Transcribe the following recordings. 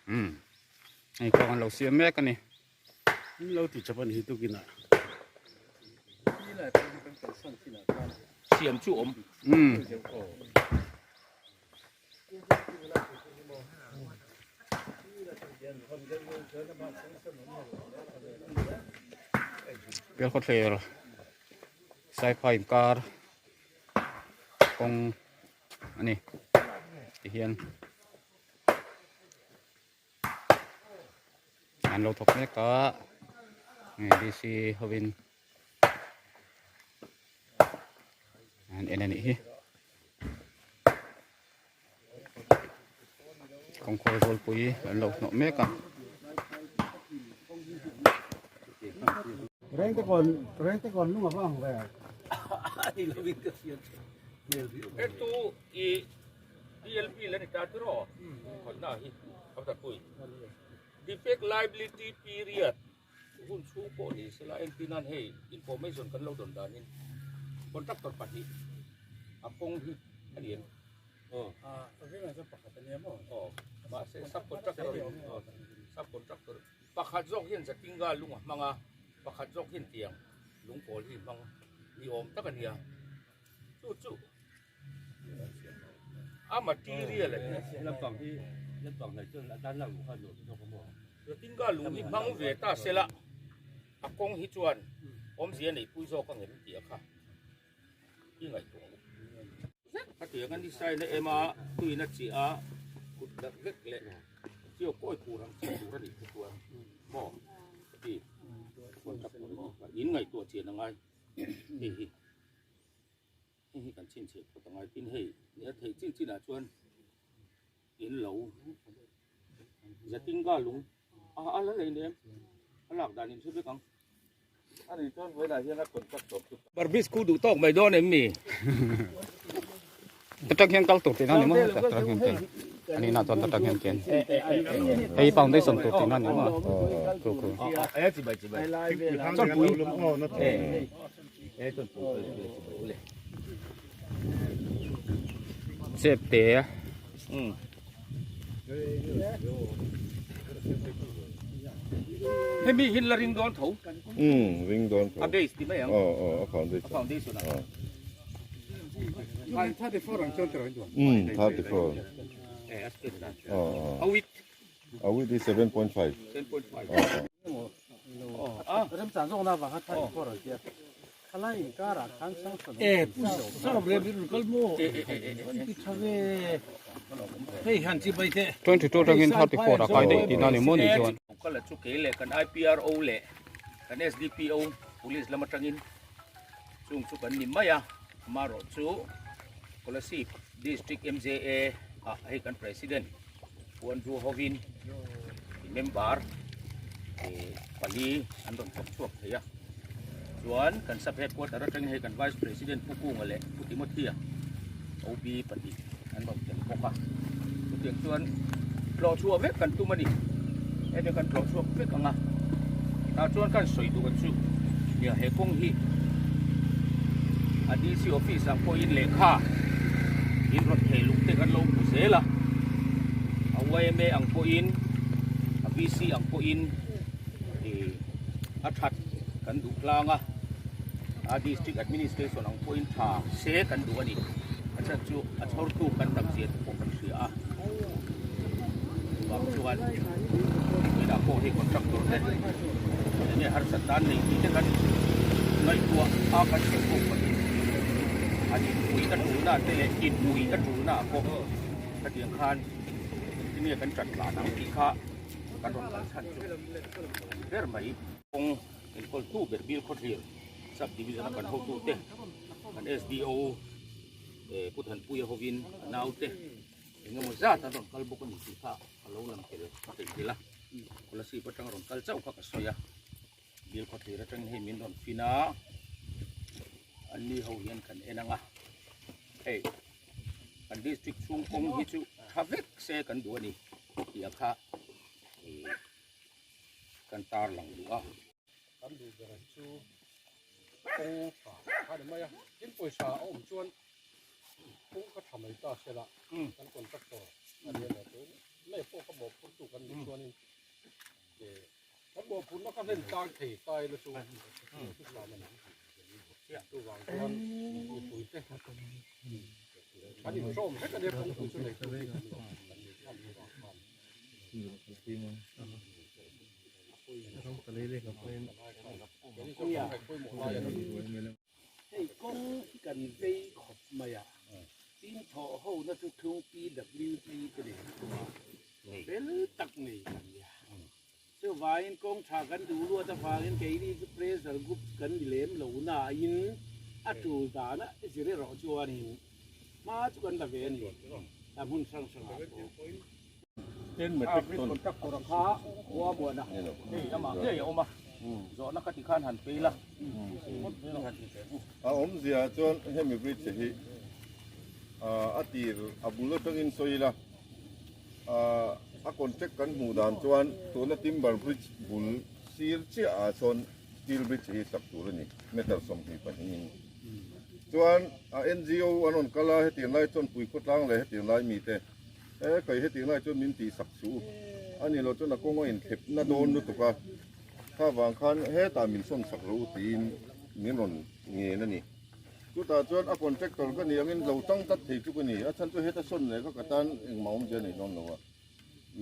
Umm hei kawng an lo siam mek a ni. In lo ti chap a ni hi tukin ah. Siam chu awm. Umm. Pialkhawthlir Saiphai inkar kawng a ni tihian an lo thawk mek a D_C hovin an en a nih hi kawngkhawr zawlpui an lo hnawh mek a. Rengtekawn Rengtekawn lung a va ang ve. Hetu i DLP la ni ta tiraw khawlhna hi Haptapui Defect Liability Period hun chhung pawh ni sela entir nan hei information kan lo dawn danin contractor pahnih a kawng hi a ni em? Aw. Aw mahse sub contractor sub contractor pakhat zawk hian Jatinga lung a hmang a pakhat zawk hian tiang lung pawl hi hmang ni awm tak a nia chu chu a material a ni. Lampang hi lampang hnai chuan a tan lak luh kha nuam zawk a maw? Jatinga lung hi hmang ve ta sela a kawng hi chuan awmzia neihpui zawk ang em tih a kha i ngaihtuah ang u. Khatiang a ni saina em a tuina chiah a kut darh vek leh chiau kawi tur ang chi tur a nih chu chuan maw ti contract tur a ni kha in ngaihtuah chian a ngai hei hi hei hi kan chhinchhiah phawt a ngai tin hei nia theih chin chin ah chuan in lo Jatinga lung a a la lei nem a lak dan in hre vek ang. Ani chuan vawiinah hian a contract tawp chu. Barbie school duh tawk mai dawn em mi? Ta tang hian kal tur tihna ni maw? Ta tang hian ken. Ani na chuan ta tang hian ken. Hei foundation tur tihna ni maw? Khu khu. Eh chibai chibai. Chuan pui. Eh chuan pui chibai ule. Chep te. Hemi hi la ring dawn tho. Um ring dawn tho. A base ti mai ang. Aw aw a foundation. A foundation a. 34 ang chuan tiraw in duan. Um 34. Eh a space dan. Aw aw. A width. A width hi 7.5. 7.5. Aw aw. Aw. Remchang zawk na vang kha 34 ang tia. Khalai inkarah khan sanction E pu Sawmrem i rawn kal maw? An ti tha ve. Hei han chi bai teh. 22 atangin 34 a kai daih tihna ni maw ni chuan. Kala chu kei leh kan IPRO leh kan SDPO police lam atangin chung chu kan ni mai a, amaherawh chu Kolasib District MJA ah hei kan President Pu Andrew hovin member pali an rawn thawk chhuak thei a, chuan kan sub headquarter atangin hei kan Vice President Pu Kunga leh Pu Timothy-a OB pahnih an rawn tel bawk a, chutiang chuan tlawh chhuah vek kan tum a ni, hemi kan tlawh chhuak vek ang a, tah chuan kan sawi duh chu nia he kawng hi a DC office ang pawhin lehkha in rawn thei luk te kan lo hmu zel a, a yma ang pawhin a VC ang pawhin ih a that kan duh tlang a, a district administration ang pawhin tha se kan duh a ni, a chhan chu a chhawrtu kan tam zia te pawh kan hria a, chuvang chuan vawiinah pawh hei contractor te enge harsat nan nei tih te kan ngaihtuah a kan hre bawk pawhin an inpui a tulna te leh inpui a tulna pawh khatiang khan engtin nge kan ṭan tlan ang tih kha kan rawn kal chhan chu a ni ber mai. Kawng enkawltu ber Bilkhawthlir Sub Division a kan hotute kan SDO Pu Thanpuia hovin a naute eng emaw zat an rawn kal bawk a ni tih kha ka lo lang tel a theih tel a, Kolasib atanga rawn kal chauh kha ka sawi a, Bilkhawthlir atangin hei min rawn fin a, anni ho hian kan en ang a, hei kan district chhung kawng hi chu tha vek se kan duh a ni tih a kha kan tar lang duh a. Kan duh ber hi chu kawng tha kha ni mai a, tin pawisa a awm chuan kawng ka tha mai ta sela kan contractor a ni emaw chu. Mai pawh ka mawhphurtu kan nih chuanin kan mawhphurna ka hlen tang thei ta ila chu hrisam a ni. Chuvang chuan mipuite kan inhrawm vek a nia kawngpui chu neitu bik an lo kan nih khan chuvang khan keini chuan kan ngaih pawimawh lai a ni. Hei kawng hi kan vei khawp mai a, tin thawh ho na chu thung PWD te nen pawh a fel tak ngei kan nia. Chuvangin kawng tha kan duh luat avangin keini chu pressure group kan ni lem lo nain a tul dana zir erawh chuanin hma chu kan la ve a ni a hmun hrang hrangah pawh. Ten metric ton contractor kha khua muan a hei lamah ngei a awm a zawhna ka ti khan han pei la A awmzia chuan hemi bridge hi a tir a bul atangin sawi ila a contract kan hmuh dan chuan tuna timber bridge bul sir chiah ah sawn steel bridge hi sak tur a ni meter 22 in chuan a NGO an rawn kal a hetiang lai chuan puikhawtlang leh hetiang lai mite He kai hetiang lai chuan min tihsak suh u. A ni lo chuan a kawng a inthlep na dawn lutuk a, kha vang khan hetah min sawn sak lo u tiin min rawn ngen a ni. Chutah chuan a contractor ka nih angin lo tang tlat thei chu ka ni. A chhan chu heta sawn leh kha ka tan engmah awmzia a nei dawn lo a.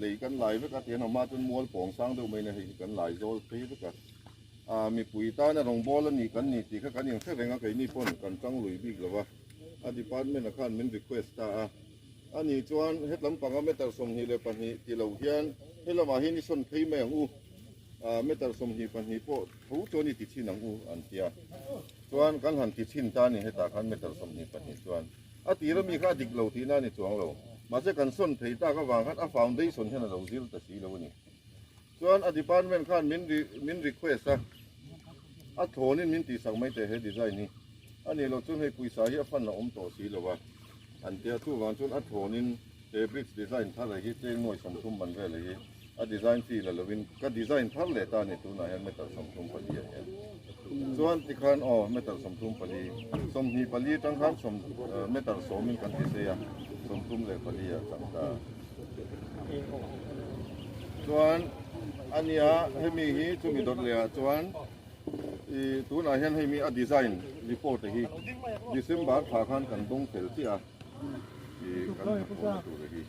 Lei kan lai vek a, tihian a hma chuan mual pawng sang deuh mai na hei hi kan lai zawl phei vek a. Aa mipui tana rawngbâwl a ni kan ni tih kha kan inhre reng a, keini pawn kan tang lui bik lo a. A department ah khan min request ta a. A nih chuan hetlam panga meter 22 ti lo hian helamah hian i sawn phei mai ang u, meter 22 pawh tho chuan i ti chhin ang u an ti a. Chuan kan han ti chhin ta a ni hetah khan meter 22 chuan a tir ami kha a dik lo tihna a ni chuang lo. Mahse kan sawn thei tak avang khan a foundation hian a lo zir ta si lo a ni. Chuan a department khan min min request a, a thlawnin min tihsak mai teh he design hi. A nih loh chuan hei pawisa hi a fan a awm tawh si lo a, an tia chuvang chuan a thlawnin he bridge design thar hi cheng nuai 30 man vel hi a design fee la lovin ka design thar leh ta a ni tunah hian meter 34 ah hian chuan tikhan aw meter 34 24 atang khan sawm meter 10 in kan ti sei a 34 ah chang ta chuan a nia hemi hi chumi dawt leh ah chuan I tunah hian hei mi a design report hi December thla khan kan dawng fel chiah a, i kan hnathawhna tur hi.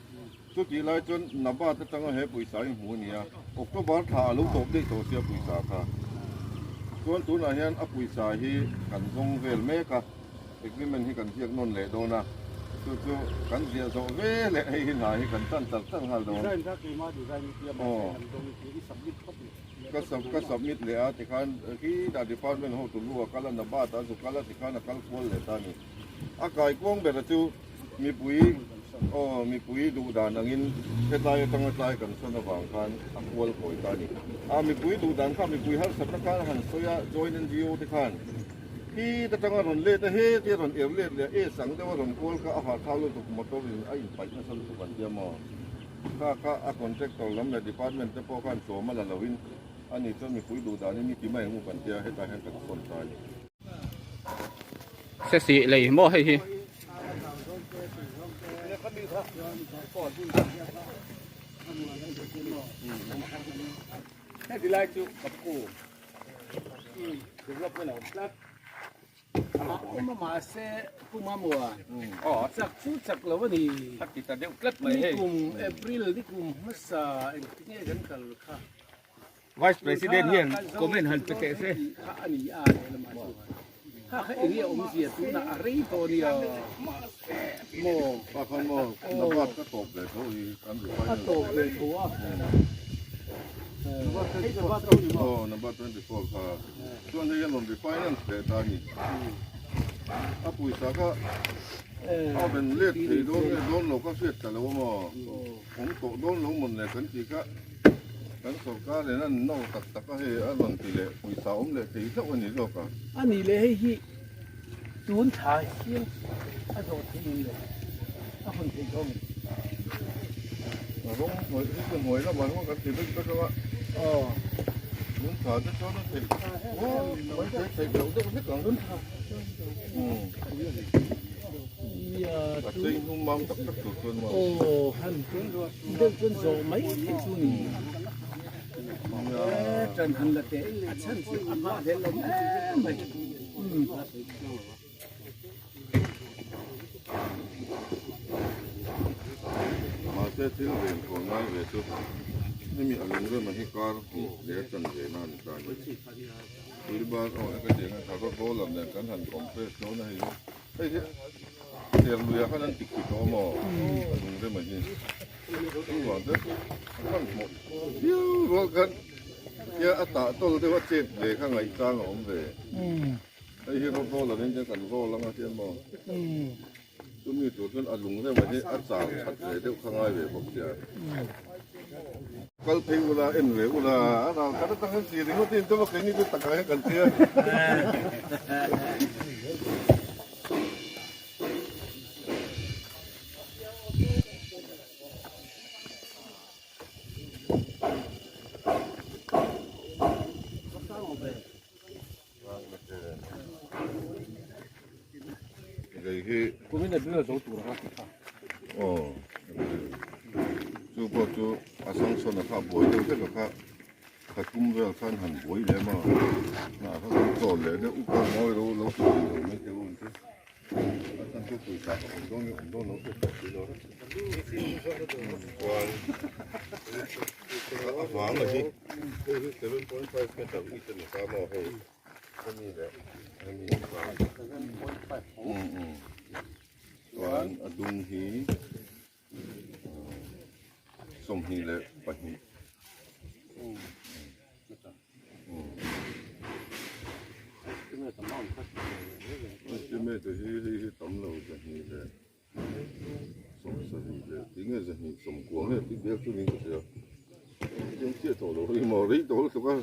Chutih lai chuan Nabat atanga he pawisa hi hmu a ni a, October thla a lo tawp daih tawh sia pawisa kha. Chuan tunah hian a pawisa hi kan zawng vel mek a, agreement hi kan ziak nawn leh dawn a, chu chu kan ziah zawh ve leh hei hi hna hi kan tan char char nghal dawn. Design kha keimah design i tia mahse kan dawng i tia i submit phawt ni. Ka sub ka submit leh a tikhan khi dah department ho tulu a kal a Nabat a zu kal a tikhan a kal kual leh ta a ni. A kai kuang ber a chu mipui aw mipui duh dan angin hetlai atanga tlai kan sawn avang khan a kual kawi ta a ni. A mipui duh dan kha mipui harsatna khan a han sawi a joint NGO te khan khi atanga rawn let a he tia rawn er let leh a e sang deuh a rawn kual kha a hahthlak lutuk motor in a inpaih nasa lutuk an tia maw. Kha kha a contractor lam leh department te pawh khan tlawm a la loin a ni chuan mipui duh danin i ti mai ang u kan tia hetah hian kan sawn ta a ni. Se si lei maw hei hi. Heti lai chu ka pu development a awm tlat. Awm a mahse Pu Mamua chak chu chak lo a ni. A ti ta deuh tlat mai hei. Nikum April nikum hmasa engtik nge kan kal kha. Vice President hian comment han pe teh se. Kha a ni a lehlamah chuan kha kha eng nge awmzia tunah a rei tawh a nia maw. Kha khan maw Nabat ka tawp ve tho hi kan refinal. A tawp ve tho a. Aw number 24 kha. Chuan hei hian rawn refinance leh ta a ni. A pawisa kha a rawn let thei dawn nge dawn lo ka hriat ta lo a maw? Awm tawh dawn lo mawn le kan tih kha kan sorkar in an no tak tak a hei a rawn ti leh pawisa awm leh thei hlauh a ni zawk a. A nih leh hei hi tun thla hian a zawh theih ang le a hawn theih dawn em? A rawng hnuai hi chu hnuai lamah hian kan ti vek vek ang a. Aw. Tun thla te chuan a theih mai thei theih loh deuh hlek ang. Nia. chei hnung mam tak tak tur chuan maw? Aw han deuh chuan zawh mai theih chu ni. Ṭan han la teh a chhan chu a hma hlel lo em mai. Mahse thil ven thawn ngai ve chu hemi a lungrema hi kar hnih leh a chan ve na a ni ta a ni. Wheelbar aw eka tiang a tha rawt roller nen kan han compress dawn a hei hi hei hi ser luiah khan an tik tik a awm aw a lungrema hi chuvang chuan a hmanhmawh viau rual khan tia a tah tawl deuh a chet ve kha ngaihchang a awm ve. Hei hi rawt roller in kan roll anga hian maw chumi tur chuan a lung reuh hi a char that ve deuh kha ngai ve bawk sia. Kal phei ula en ve ula a ral khat atang hian chi ringawt in chuan keini chu takah hian kan tia. Lei hi Kumin a drill zo tur anga tih kha. Aw chu pawh chu a sanction a kha buai deuh hlek a kha kha tum vel khan han buai lem a hnah kha kan chawl leh deuh upa mawi ro lo ti thei lo mai teh un chu a chan chu pawisa a awm dawn nge awm dawn lo pawh hriat theih loh chuan a vang a hi hei hi 7.5 meter it a ni ta maw hei. Hemi leh hemi chuan a dung hi 22 estimate hi hei hi tam lo zahnih leh 70 leh tinge zahnih sawmkua nge tih vel chu niin ka hria chiang chiah tawh lo hei maw rei tawh lutuk a.